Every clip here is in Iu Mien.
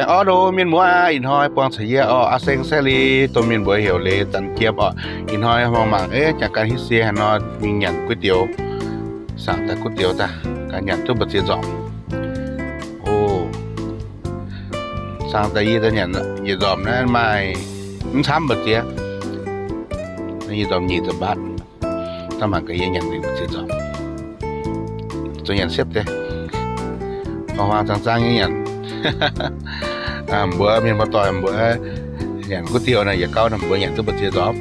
Orv, mienh muoz, ih hnoi buangh caux yie orqc, Aa Seng Saeqv Leiz, dongh mienh mbuox heuc Leiz Zanc Jiem orqc. Ih hnoi mangc mangc, eh, jangx ganh hiuv sie haaix nor mingh nyanc ก๋วยเตี๋ยว, สั่งแต่ก๋วยเตี๋ยว daaih, ganh nyanc duqv mbu'ziex nzormc. O, สั่งแต่ yie daaih nyanc yietc nzormc naaiv maaih mv camv mbu'ziex. Naaiv yietc nzormc nyic ziepc mbaatv. Daaih mangc gaax yie nyanc mbu'ziex nzormc. Zoux nyanc siepv deix. Huaang-huaang zaang-zaang nyei nyanc. Mbuox mienh muoz-doic mbuox nyanc ก๋วยเตี๋ยว naaic yietc gauh naaic mbuox nyanc duqv mbu'ziex nzormc.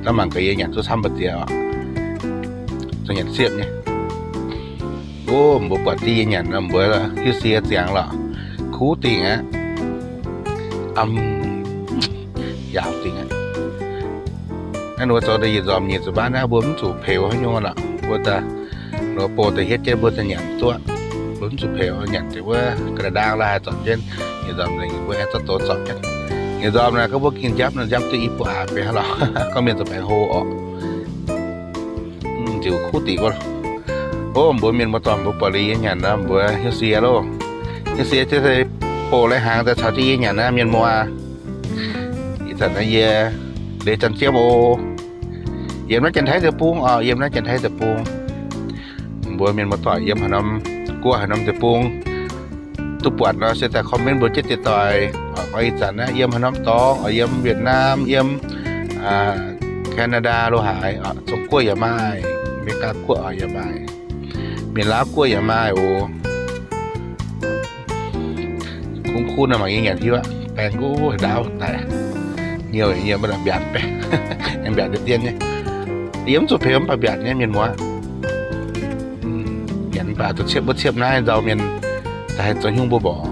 Daaih mangc gaax yie nyanc duqv camv mbu'ziex oc. Zoux nyanc siepv nyei. O, mbuo buatc diuh yie nyanc nor mbuo hiuv sie ziangx lorqc. Kuv dingc aqv. Yaauc dingc aqv. Naaiv mbuo zoux daaih yietc nzormc nyic ziepc mbaatv naaiv mbuo mv zuqc peux haaix nyungc lorqc. Mbuo daaih, mbuo bouh daaih hietv jienv mbuo daaih nyanc duqv. Mbuo mv zuqc peux, nyanc deix wuov ga'naaiv ndaang laaih zorpc jienv. Yietc nzormc naaic mbuo aengx zorqv douz zorpc jienv. Yietc nzormc naaic gorngv mbuo gengh njapv naaic njapv duqv i buo aqc bieqc haaix lorqc. Gorngv mienh zoux baengx hlo orqc. Ziouc kuv dingc wuov. O, mbuox mienh muoz-doic mbuo buatc liuz yie nyanc nor mbuox hiuv sie loh. Hiuv sie jienv se bouh lai hnaangx daaih caux jienv yie nyanc naaiv mienh muoz. Ih zanc naaiv yie Leiz Zanc Jiem oc. Yiem naaiv Janx-Taiv deic-bung oc, yiem naaiv Janx-Taiv deic-bung. Mbuox mienh muoz-doic yiem haaix norm guoqv haaix norm deic-bung duqv buatc nor se daaih comment mbuox jienv diqc doic. Oc, ih zanc naaiv yiem haaix norm dorngx oc, yiem Việt Nam, yiem Canada lo haaix, Zong Guoqv yaac maaih, America Guoqv oc yaac maaih, Mienh Laauv Guoqv yaac maaih oc. Kungx kuv nor mangc yie nyanc hiuv aqv, baeng guv ndaauv daic, nyouh nyei mv mbiaatc baeqv, aengx mbiaatc deix dien nyei. Yie mv zuqc peux mv baac mbiaatc nyei mienh muoz. Nyanc mv baac zuqc ciepv wuov ciepv naaiv nzauh mienh daaih haih zoux hnyungv mbuo mborqc.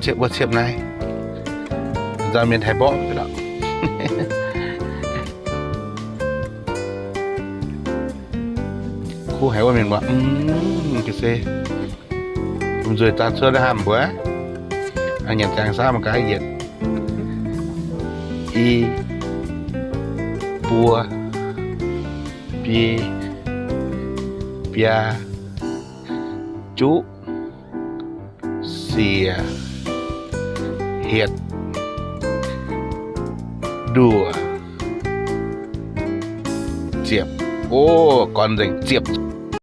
Ciepv wuov ciepv naaiv nzauh mienh haih mborqc lorqc. Kuv haiz wuov mienh muoz, ga'sie nzueic daaih cuotv hnamv mbuo nyanc ziangx samv gaax yietc, i, buo, biei, biaa, juqv, siec, hietc, nduoh, ziepc. O, gorn nzengc ziepc.